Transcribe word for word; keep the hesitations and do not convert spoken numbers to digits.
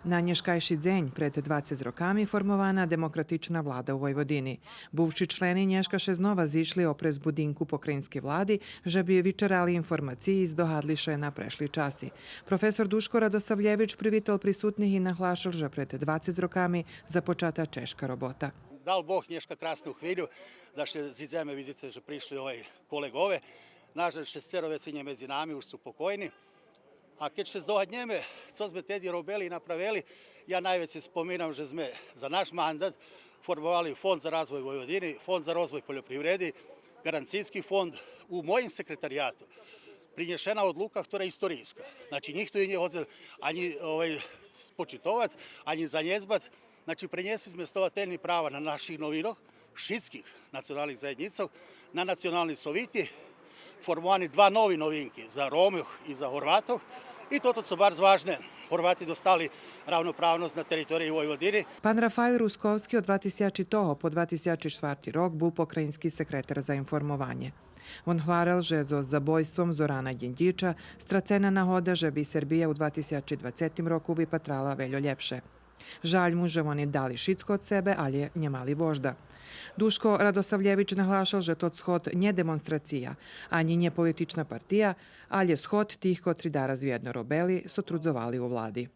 На нєшкайши дзень, пред двацец роками, формована демократична влада у Войводини. Бувши члени нєшка ше знова зишли опрез будинку Покраїнскей влади, же би вичерали информациї и здогадли ше на прешли часи. Професор Душко Радосавлєвич привитал присутних и наглашел же пред двацец роками започата чежка робота. Дал Бог нєшка красну хвилю да ше зидземе, видзице же пришли овай, колеґове. Нажаль, шесцеро вецей нє медзи нами, уж су покойни. А кед ше здогаднєме цо зме теди робели и направели, я найвецей споминам же зме за наш мандат формовали Фонд за розвой Войводини, Фонд за розвой польопривреди, Ґаранцийски фонд. У моїм секретарияту принєшена одлука котра историйска. Значи, нїхто ю нє годзен анї, овай, спочитовац, анї занєдзбац. Значи, пренєсли зме основательни права на наших новинох, шицких националних заєднїцох, на национални совити, формовани два нови новинки за Ромох и за Горватох. И тото цо барз важне, Горвати достали равноправносц на териториї Войводини. Пан Рафаїл Русковски од два тисячи того по два тисячи штварти рок бул покраїнски секретар за информованє. Вон гварел же зоз забойством Зорана Дїндїча страцена нагода же би Сербия у два тисячи двацетим року випатрала вельо лєпше. Жаль му же вони дали шицко од себе, алє нє мали вожда. Душко Радосавлєвич наглашел же тот сход нє демонстрация, анї нє политична партия, алє сход тих котри дараз вєдно робели, сотрудзовали у влади.